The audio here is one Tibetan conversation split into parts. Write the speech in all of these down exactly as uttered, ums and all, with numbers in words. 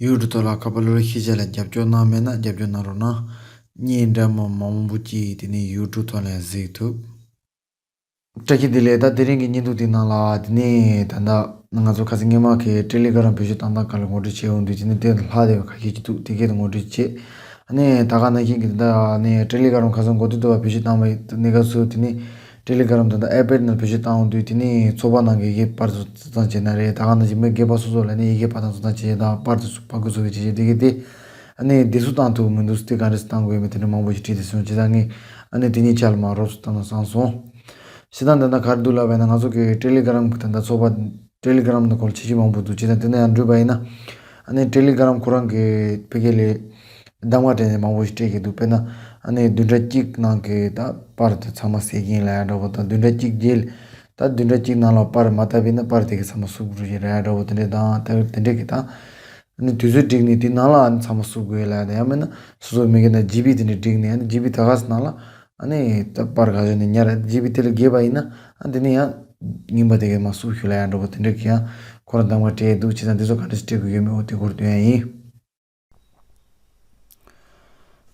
ཡུ་ཊུབ་ཐོག་ལ་ཁ་པར་ལོ་ལོ་ཤེས་བྱ་ལ་རྒྱབ་སྐྱོར་གནང་མེད་ན་རྒྱབ་སྐྱོར་གནང་རོགས་གནང་། བརྙན་འདྲ་མིན་མང་པོ་ཅིག་དེ་ནས་ཡུ་ཊུབ་ཐོག་ལ་གཟིགས་ཐུབ། བཀྲ་ཤིས་བདེ་ལེགས། ད་དེ་རིང་གི་བརྙན་ཐུང་དེ་ནང་ལ་དེ་ནས་ད་ལྟ་ང་ཚོ་ཁ་སང་སྔོན་མ་གི་ཊེ་ལི་གྷ་རམ་བེད་སྤྱོད་བཏང་སྟངས་སྐོར་ལ་ངོ་སྤྲོད་བྱས་ཡོང་དུས་དེ་ནས་དེ་ལྷག་བསྡད་པ་ཁ་ཤས་ཅིག་འདུག་དེ་གས་དེ་ངོ་སྤྲོད་བྱས། ཨ་ནི་ད་ག་ནང་བཞིན་གྱི་ད་ནི་ཊེ་ལི་གྷ་རམ་ཁ་སང་འགོ་དེབ་ཐོག་བེད་སྤྱོད་བཏང་བའི་གནས་སྐབས་སུ་དེ་ནི་ཊེ་ལི་གྷ་རམ་དང་ད་ཨའི་པེཌ་ནང་བེད་སྤྱོད་བཏང་ཡོང་དུས་དེ་ནི་ཚོགས་པ་ནང་གི་ཡི་གེ་པར་དུ་བཏང་བྱས་ན་རེད། ད་ག་ནང་བཞིན་མི་སྒེར་པ་སོ་སོ་ལ་ནི་ཡི་གེ་པར་དང་བཏང་བྱས་དང་པར་དུ་པར་འགོད་སོགས་ཀྱི་བྱས་རྗེས་དེ་གི་དེ་ཨ་ནི་དེ་སུ་བཏང་ཐུབ་མི་འདུག་དེ་ག་འདྲས་བཏང་དགོས་མིན་དེ་འདྲ་མང་པོ་ཞིག་བྲིས་ཏེ་སོང་། བྱས་ཙང་ངས་ཨ་ནི་དེ་གཉིས་ཆ་ལ་མར་རོབ་ཙམ་བཏང་ན་བཟང་སོང་། བྱས་ཙང་ད་ལྟ་ག་རེ་འདུག་ལབ་པ་ཡིན་ན་ང་ཚོ་གི་ཊེ་ལི་གྷ་རམ་གི་ད་ལྟ་ཚོགས་པ་ཊེ་ལི་གྷ་རམ་ནང་སྐོར་ལ་ཆེ་ཆུང་མང་པོ་འདུག་བྱས་ཙང་དེ་ན་ཡང་འགྲོ་བ་ཡིན་ན། ཨ་ནི་ཊེ་ལི་གྷ་རམ་ཁོ་རང་གི་ཕ་གི་ལས་གདམ་ག་སྤྲད་ནས་མང་པོ་ཞིག་སྤྲད་ཀྱི་འདུག་དཔེར་ན་ཨ་ནི་བདུན་ཕྲག་གཅིག་ནང་གི་ད་པར་དེ་ཚང་མ་གསལ་གྱི་ཡིན་ལབ་ཡ་འདྲ་པོ་དང་། བདུན་ཕྲག་གཅིག་རྗེས་ད་བདུན་ཕྲག་གཅིག་ནང་ལ་པར་མ་བཏབ་པ་ཡིན་ན་པར་དེ་གི་ཚང་མ་བསུབ་འགྲོ་གི་རེད་ཡ་འདྲ་པོ་དེ་འདྲས་དང་། ད་དེ་འདྲས་ཀྱི་ད་ཨ་ནི་དུས་ཚོད་བསྒྲིགས་ནས་དེ་ནང་ལ་ཨ་ནི་ཚང་མ་བསུབ་དགོས་ལབ་ཡ་དང་། ཡང་མིན་ན་སོ་སོའི་མི་གི་ནང་ཇི་བི་དེ་འདྲས་བསྒྲིགས་ནས་ཨ་ནི་ཇི་བི་ད་ག་ས་ནང་ལ་ཨ་ནི་ད་པར་ག་ཚོད་ནས་ཉར་ཇི་བི་དེ་ལས་བརྒལ་བ་ཡིན་ན་ཨ་དེ་ནི་ཡང་རྙིང་པ་དེ་གི་མར་བསུབ་ཤོག་ལབ་ཡ་འདྲ་པོ་དེ་འདྲ་གི་ཡང་ཁོ་རང་གདམ་ག་སྤྲད་འདུག་བྱས་ཙང་དེ་ཚོ་ག་འདྲ་ཞིག་སྤྲད་དགོས་ཡོད་མེད་འོ་དེ་སྐོར་སྟོན་ཡ་ཡིན།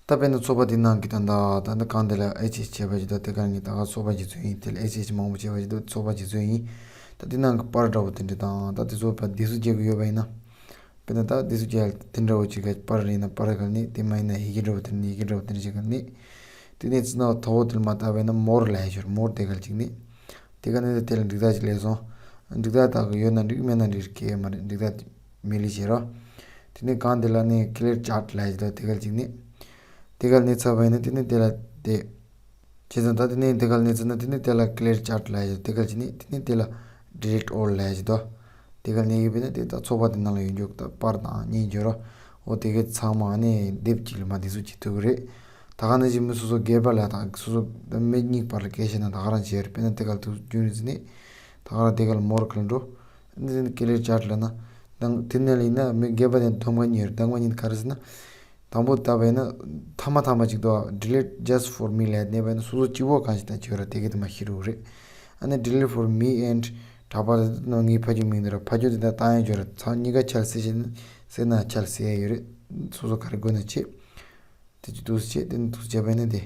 ད་དཔེར་ན་ཚོགས་པ་དེ་ནང་གི་ད་ད་ད་ད་གང་དེ་ལ་ཨེཆ་ཨེཆ་བྱས་པ་ཞིག་འདུག་དེ་ག་ངས་ད་ག་ཚོགས་པ་ཞིག་ཚོད་ཡིན། དེ་ལ་ཨེཆ་ཨེཆ་མང་པོ་བྱས་པ་ཞིག་འདུག་ཚོགས་པ་ཞིག་ཚོད་ཡིན། ད་དེ་ནང་གི་པར་འདྲ་པོ་དེ་འདྲ་དང་ད་དེ་ཚོ་ཕར་བསྡུས་གསོག་བྱེད་དགོས་ཡོད་པ་ཡིན་ན། དཔེར་ན་ད་དེ་ཚོ་བྱས་ཡ་དེ་འདྲ་པོ་ཅིག་ག་པར་ཡིན་ན་པར་ག་ནས་དེ་མ་ཡིན་ན་ཡི་གེ་འདྲ་པོ་དེ་ནས་ཡི་གེ་འདྲ་པོ་དེ་འདྲ་ཅིག་ག་ནས། དེ་ནས་ཙི་ན་ཐོ་བོ་དེར་མ་བཏབ་པས་ན་མོར་ལ་ཡ་ཞོར་མོར་དེ་གལ་ཅིག་ནི། དེ་ག་ནས་དེ་ལ་འགྲིག་རྟགས་ཅིག་སླེབས་སོང་། འགྲིག་རྟགས་དག་གི་ཡོད་ན་འགྲིག་མེད་ན་འགྲིག་གི་མ་རེད། འགྲིག་རྟགས་མེད་ལེ་བྱེད་རོགས། དེ་ནས་གང་དེ་ལ་ནི་ཀི་ལེར་ཅར་ལ་ཡ་ཞིག་དང་དེ་གལ་ཅིག་ནི། དེ་གལ་ནི་ཚར་བ་ཡིན་ན་དེ་ནས་དེ་ལ་དེ། བྱས་ཙང་ད་དེ་ནས་དེ་གལ་ནི་ཚར་ན་དེ་ནས་དེ་ལ་ཀི་ལེར་ཅར་ལ་ཡ་ཞིག་དེ་གལ་ཅིག་ནི་དེ་ནས་དེ་ལ་ཌི་ལིཊ་ཨོལ་ལ་ཡ་ཞིག་དང་། དེ་ག་ནས་ཡོད་པས་ན་དེ་ད་ཚོགས་པ་དེ་ནང་ལ་ཡོད་རྒྱུ་ད་པར་དང་བརྙན་བརྗོད་ར། འོ་དེ་གའི་ཚང་མ་ནས་དེབ་གཅིག་ལ་མ་དེ་ཚོ་བྱེད་ཐུབ་ཀྱི་རེད། ད་ག་ནང་བཞིན་མི་སོ་སོ་སྒེར་པ་ལ་དང་སོ་སོ་ད་མི་གཉིས་བར་ལ་སྐད་ཆ་ན་ད་ག་རང་བྱས་རེད། དཔེར་ན་དེ་ག་ལ་ཐུག་རྒྱུ་རེད་ཟེར་ནས་ད་ག་རང་དེ་ག་ལ་མོར་ག་ལ་འགྲོ། འདི་ནི་ཀི་ལེར་ཅར་ལ་ན་དང་དེ་ནས་ལ་ཡིན་ན་མི་སྒེར་པ་དེ་གདམ་ག་གཉིས་རེད། གདམ་ག་གཉིས་ག་རེ་ཟེར་ན། དང་པོ་ལྟ་བས་ན་ཐ་མ་ཐ་མ་ཅིག་འདུག Delete just for me ལབ་ནས་བས་ན་སོ་སོ་གཅིག་པོ་གང་ཞིག་ད་བྱོས་ར་དེ་གི་དེ་མ་ཤི་རུ་རེད། ཨ་ནི་Delete for me and གྲགས་པ་ལ་ནང་ངའི་ཕ་ཆུ་མིང་འདི་ར་ཕ་ཆུ་དེ་ད་བཏང་ཡ་བྱོས་ར་ཚང་གཉིས་ཀ་ཆལ་སེ་བྱས་ན་སེ་ན་ཆལ་སེ་ཡ་ཡོད་རེད། སོ་སོ་ག་རེ་དགོས་ན་བྱེད། དེ་ཅི་འདུག་སེ་བྱེད་དེ་ནི་འདུག་སེ་བྱས་པ་ཡིན་ན་དེ།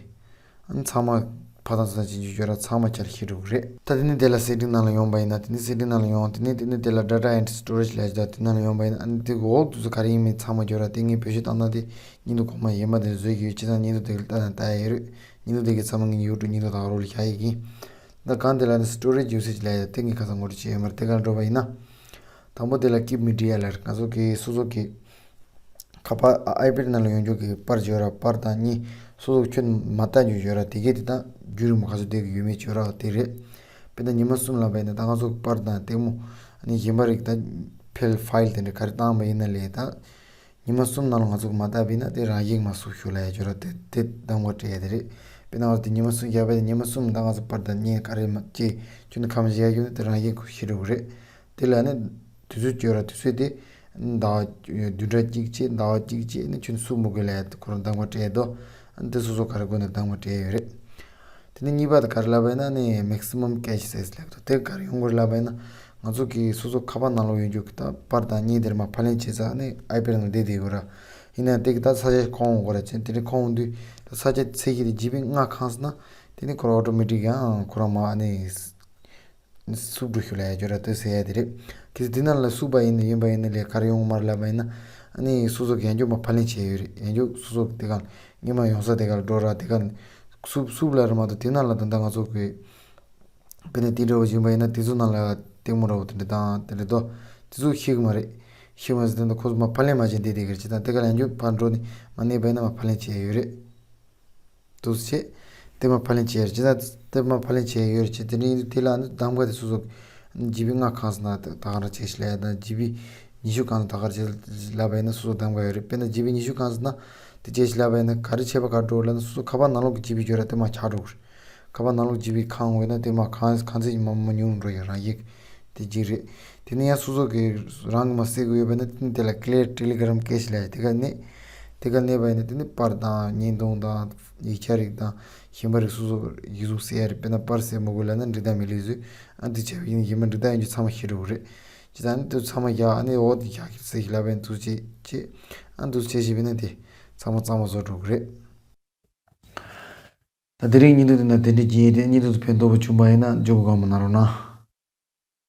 ཨ་ནི་ཚང་མ་ཕ་དང་སོ་ན་ཅི་འཇུ་བྱོས་ར་ཚང་མ་ཆལ་ཤི་རུ་རེད། ད་དེ་ནི་དེ་ལ་སེ་ཊིང་ནང་ལ་ཡོང་པ་ཡིན་ན་དེ་ནི་སེ་ཊིང་ནང་ལ་ཡོང་དེ་ནི་དེ་ནི་དེ་ལ་Data and Storage ལབ་ཡ་ཅིག་དེ་ནང་ལ་ཡོང་པ་ཡིན་ན་ཨ་ནི་དེ་འོག་དུས་སུ་ག་རེ་ཡིན་མིན་ཚང་མ་བྱོས་ར་དེ་ངས་བེད་སྤྱོད་བཏང་སྟངས་དེ་བརྙན་ཐུང་གོང་མ་ཡས་མ་དེ་བཟོས་ཀྱི་ཡོད། བྱས་ཙང་བརྙན་ཐུང་དེ་ལ་ལྟ་ན་ལྟ་ཡ་ཡོད་རེད། བརྙན་ཐུང་དེ་གི་ཚང་མ་ངས་ཡུ་ཊུབ་བརྙན་ཐུང་དང་རོགས་ལ་བཞག་ཡི་ཡིན། ད་གང་དེ་ལ་ནི་Storage Usage ལབ་ཡ་དེ་ངས་ཁ་སང་ངོ་སྤྲོད་བྱས་ཡོད་མ་རེད། དེ་ག་ལ་འགྲོ་བ་ཡིན་ན། དང་པོ་དེ་ལ་Keep Media ལབ་རེད། ང་ཚོ་གི་སོ་སོ་གི་ཁ་པར་ཨའི་པེཌ་ནང་ལ་ཡོང་རྒྱུ་གི་པར་བྱོས་ར་པར་དང་གཉིས་སོ་སོ་ཁྱོད་མ་ལྟ་རྒྱུ་བྱོས་ར་དེ་གས་དེ་དང་རྒྱུན་རིང་པོ་ག་ཚོད་བསྡད་གི་ཡོད་མེད་བྱོས་ར་དེ་རེད། དཔེར་ན་ཉི་མ་གསུམ་ལ་བས་ན་ད་ང་ཚོ་གི་པར་དང་ལྟད་མོ་ཨ་ནི་གཞན་པ་རིགས་ད་ཕལ་ཕའིལ་དེ་འདྲ་ག་རེ་བཏང་བ་ཡིན་ན་ལས་ད་ཉི་མ་གསུམ་ནང་ལ་ང་ཚོ་གི་མ་ལྟ་བས་ན་དེ་རང་བཞིན་མ་སུབ་ཤོག་ལ་ཡ་བྱོས་ར་དེ་དེ་གདམ་ག་སྤྲད་ཡ་དེ་རེད། དཔེར་ན་ང་ཚོ་དེ་ཉི་མ་གསུམ་བཞག་པས་ཉི་མ་གསུམ་ད་ང་ཚོ་པར་དང་བརྙན་ག་རེ་མ་ཅི་ཁྱོད་ནི་ཁམས་བཞག་རྒྱུ་ན་དེ་རང་བཞིན་ཁུ་ཤི་རུ་རེད། དེ་ལ་ནི་དུས་ཚོད་བཅོས་ར་དུས་ཚོད་དེ་ཟླ་བ་བདུན་ཕྲག་གཅིག་བྱས་ཟླ་བ་གཅིག་བྱས་ནི་ཁྱོད་ནི་སུབ་མི་དགོས་ལ་ཡ་ཁོ་རང་གདམ་ག་སྤྲད་དོ། ཨ་ནི་དེ་སོ་སོ་ག་རེ་དགོས་ན་གདམ་ག་སྤྲད་ཡོད་རེད། དེ་ནས་གཉིས་པ་དེ་ག་རེ་ལབ་པ་ཡིན་ན་ནི་Maximum Cache Size ལབ་འདུག་དེ་ག་རེ་ཡོང་དགོས་ལབ་པ་ཡིན་ན་ང་ཚོ་གི་སོ་སོ་ཁ་པར་ནང་ལོགས་ཡོད་རྒྱུ་གི་ད་པར་དང་བརྙན་དེར་མ་ཕབ་ལེན་བྱེད་ས་ནི་ཨའི་པེཌ་ནང་བསྡད་བསྡད་དགོས་ར། ཡིན་ན་དེ་གི་ད་ས་ཆ་ཁོང་འོང་དགོས་ར་བྱས་དེ་འདྲ་ཁོང་འོང་དུས་ད་ས་ཆ་ཚད་གཞི་དེ་ཇི་བི་ལྔ་གང་སོང་ན་དེ་ནི་ཁོ་རང་ཨོ་ཊོ་མེ་ཊིག་ཡང་ཁོ་རང་མ་ནི། སུབ་འགྲོ་ཤོག་ལ་ཡ་བྱོས་ར་ལྟོས་ཟེར་ཡ་དེ་རེད། གལ་སྲིད་དེ་ནང་ལ་སུབ་པ་ཡིན་ན་ཡིན་པ་ཡིན་ན་ལས་ག་རེ་ཡོང་མར་ལབ་པ་ཡིན་ན། ཨ་ནི་སོ་སོ་གི་ཡང་རྒྱུ་མ་ཕབ་ལེན་བྱས་ཡོད་རེད། ཡང་རྒྱུ་སོ་སོ་དེ་ག་སྔོན་མ་ཡོང་ས་དེ་ག་ལ་འགྲོ་ར་དེ་ག་སུབ་སུབ་ལ་ར་མ་གཏོགས་དེ་ནང་ལ་ད་ལྟ་ང་ཚོ་གི་དཔེར་ན་དེ་འདྲ་བ་ཡིན་པ་ཡིན་ན་དེ་ཚོ་ནང་ལ་ལྟད་མོ་འདྲ་བོ་དེ་འདྲ་དང་དེ་འདྲ་དོ། དེ་ཚོ་ཤེས་གི་མ་རེད། ཤེས་མ་ཟེར་དེ་འདྲ་ཁོ་ཚོ་མ་ཕབ་ལེན་མ་བྱས་འདི་དེ་ག་རེད་ཅེ་དང་དེ་ག་ལ་ཡང་རྒྱུ་ཕར་འགྲོ་ནི་མ་གནས་པ་ཡིན་ན་མ་ཕབ་ལེན་བྱས་ཡོད་རེད། འདུག་སེ་བྱས། དེ་མ་ཕབ་ལེན་བྱས་ཡོད་རེད་ཅེ་ད། དེ་མ་ཕབ་ལེན་བྱས་ཡོད་རེད་ཅེ་དེ་འདྲ་ཡིན་དུས་དེ་ལ་ནི་གདམ་ག་དེ་སོ་སོ་ཇི་བི་ལྔ་གང་སོང་ན་ད་ག་རང་བྱས་ཤིག་ལབ་ཡ་དང་ཇི་བི་ཉི་ཤུ་གང་སོང་ད་ག་རང་བྱས་ལབ་པ་ཡིན་ན་སོ་སོ་གདམ་ག་ཡོད་རེད། དཔེར་ན་ཇི་བི་ཉི་ཤུ་གང་སོང་ན་དེ་བྱས་ཤིག་ལབ་པ་ཡིན་ན་ག་རེ་བྱས་པ་ག་འགྲོ་ལབ་ན་སོ་སོ་ཁ་པར་ནང་ལོགས་ཀྱི་ཇི་བི་བརྗོད་ར་དེ་མ་ཆག་འགྲོ་གི་རེད། ཁ་པར་ནང་ལོགས་ཇི་བི་གང་འོང་ན་དེ་མ་གང་གང་ཚད་ཀྱི་མ་མ་ཉུང་འགྲོ་ཡོད་རང་ཡིག་དེ་གཅིག་རེད། དེ་ནས་ཡང་སོ་སོ་གི་རང་གི་མ་བསད་དགོས་ཡོད་པ་ན་དེ་ནི་དེ་ལ་ཀི་ལེར་ཊེ་ལི་གྷ་རམ་ཀེ་ཤི་ལབ་ཡ་དེ་ག་ནས། དེ་ག་གནས་པ་ཡིན་ན་དེ་ནི་པར་དང་བརྙན་ཐུང་དང་ཡིག་ཆ་རིགས་དང་གཞན་པ་རིགས་སོ་སོ་ཡིག་གཟུགས་བསད་ཡ་རེད། དཔེར་ན་པར་བསད་མི་དགོས་ལབ་ན་འབྲི་སྟངས་མི་ལེགས་བཟོས། ཨ་འདི་བྱས་པ་ཡིན་ན་གཞན་པ་འབྲི་སྟངས་ཡིན་རྒྱུ་ཚང་མ་ཤེས་འགྲོ་གི་རེད། ཅི་ད་ནི་དུ་ཚང་མ་རྒྱག་ཨ་ནི་འོ་དེ་རྒྱག་གི་ཟེར་གི་ལབ་པའི་འདུག་ཅེས་ཅེས་ཨ་འདུག་ཅེས་ཞིག་བྱས་ན་དེ་ཚང་མ་གཙང་མ་བཟོ་འགྲོ་གི་རེད། ད་དེ་རིང་ཉིན་ཐོ་དེ་ན་དེ་འདྲ་གྱིས་དེ་ཉིན་ཐོ་དེ་ཕན་ཐོགས་པ་བྱུང་པ་ཡིན་ན་མགྱོགས་པོ་གང་མ་གནང་རོགས་གནང་།